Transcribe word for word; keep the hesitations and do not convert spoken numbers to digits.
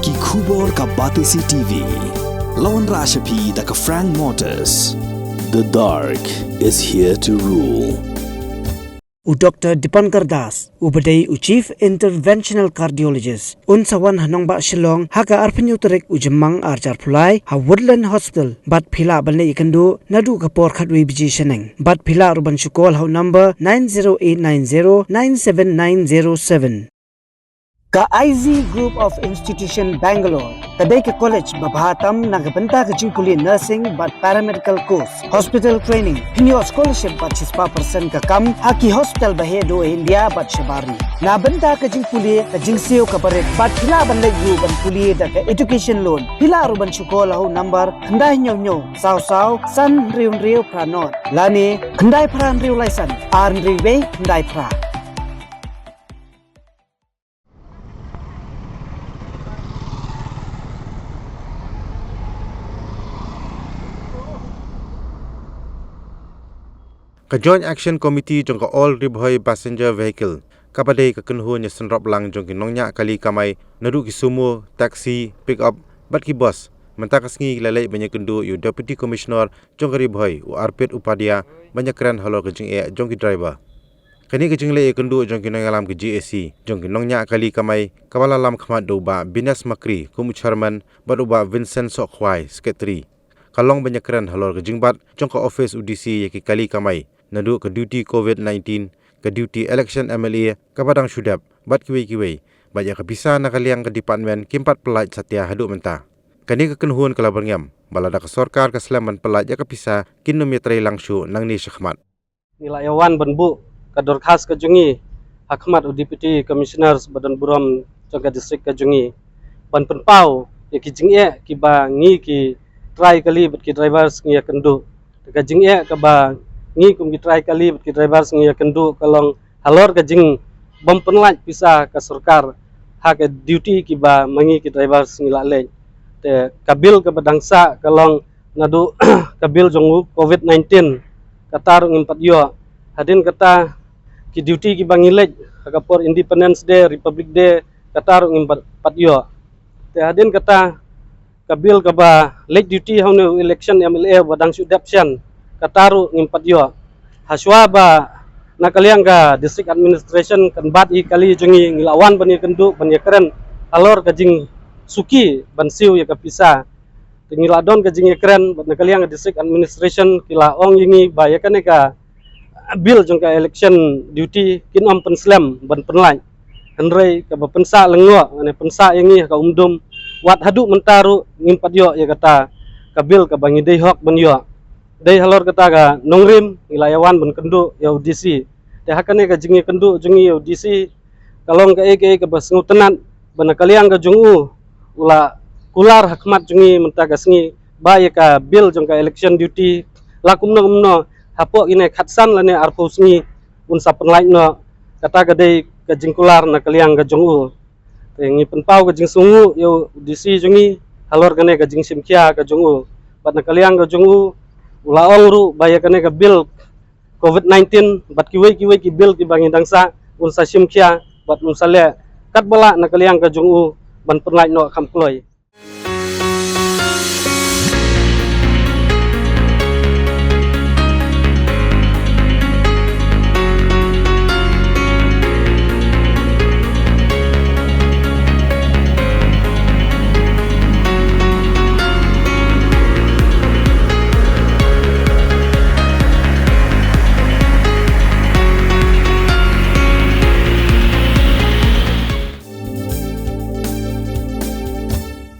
Ki khubor ka Batesi T V. La wanrah sha phi da ka Frank Motors. The dark is here to rule. U Doctor Dipankar Das, u ba dei u Chief Interventional Cardiologist, un sa wan ha nongbah Shillong ha ka arphew tarik u Jymmang arhajar arphew lai ha Woodland Hospital, bad phi lah ban leit ïakynduh naduh ka por khatwei baje shaneng. Bad phi lah ruh ban shu call ha u number nine zero eight nine zero nine seven nine zero seven. Ka I Z Group of Institution Bangalore ka dei ka college ba bha tam na ka bynta ka jingpule nursing bad paramedical course, hospital training, pynïoh scholarship bad shispah percent ka kam ha ki hospital ba heh duh ha India bad shabar ri. Na bynta ka jingpule ka jingsiew ka barit bad phi lah ban leit ruh ban pule da ka education loan, phi lah ruh ban shu call ha u number khyndai hynñiew hynñiew saw saw san hynriew hynriew phra nod lane khyndai phra hynriew lai san ar hynriew wei khyndai phra. Ka Joint Action Committee jong ka All Ri Bhoi Passenger Vehicle, kaba dei ka kynhun ïasynrop lang jong ki nongñiah kali kamai naduh ki sumo, taxi, pick up bad ki bus, mynta ka sngi ki la leit ban ïakynduh ïa u Deputy Commissioner jong ka Ri Bhoi, u Arpit Upadhyay, ban ïakren halor ka jingeh jong ki driver. Kane ka jingleit ïakynduh jong ki nongïalam ka J A C jong ki nongñiah kali kamai, kaba la lam khmat da u Bah Binesh Makri kum u chairman bad u Bah Vincent Sohkhwai, secretary, ka long ban ïakren halor ka jingbat jong ka office u D C ïa ki kali kamai naduh ka duty covid nineteen, ka duty election M L A kaba dang shu dep bad kiwei kiwei, bad ïa ka pisa na ka liang ka department kim pat pyllait satia haduh mynta. Kane ka kynhun ka la byrngem ba lada ka sorkar ka slem ban pyllait ïa ka pisa, kin nym ïatrei lang shuh nangne shakhmat. Ngi la ïa wan ban buh ka dorkhas ka jong ngi ha khmat u Deputy Commissioner ba don burom jong ka district ka jong ngi, ban pynpaw ïa ki jingeh kiba ngi ki trai kali bad ki drivers ngi ïakynduh. Ka jingeh kaba ngi kum ki trai kali bad ki drivers ngi ïakynduh ka long halor ka jingbym pynlait pisa ka sorkar ha ka duty kiba ma ngi ki drivers ngi la leit. Te ka bill kaba dang sah ka long naduh ka bill jong u covid nineteen, kata ruh ngim pat ïoh. Hadien kata ki duty kiba ngi leit ha ka por Independence Day, Republic Day, kata ruh ngim pat, pat ïoh. Te hadien kata ka bill kaba leit duty ha une u election M L A ba dang shu dep shen, kata ruh ngim pat ïoh. Hashwa ba na ka liang ka district administration kan bat ïa ki kali jong ngi, ngi la wan ban ïakynduh ban ïakren halor ka jingsuki ban siew ïa ka pisa. Te ngi la don ka jingïakren bad na ka liang ka district administration ki la ong ïa ngi ba ïa kane ka bill jong ka election duty kin ym pynslem ban pynlait. Hynrei kaba pynsah lyngngoh, ne pynsah ïa ngi ha ka umdum, wat haduh mynta ruh ngim pat ïoh ïa kata ka bill kaba ngi dei hok ban ïoh. Dei halor kata ka nongrim ngi la ïa wan ban kynduh ïa u D C. Te ha kane ka jingïakynduh jong ngi ïa u D C ka long kaei kaei kaba sngewtynnat ba na ka liang ka jong u u la kular ha khmat jong ngi mynta ka sngi ba ïa ka bill jong ka election duty la kumno kumno hapoh kine khatsan lane arphew sngi un sa pynlait noh. Kata ka dei ka jingkular na ka liang ka jong u. Te ngi pynpaw ka jingsngewnguh ïa u D C jong ngi halor kane ka jingshim khia ka jong u. Bad na ka liang ka jong u u la ong ruh ba ïa kane ka bill covid nineteen bad kiwei kiwei ki bill kiba ngi dang sah un sa shim khia bad un sa leh katba lah na ka liang ka jong u ban pynlait noh kham kloi.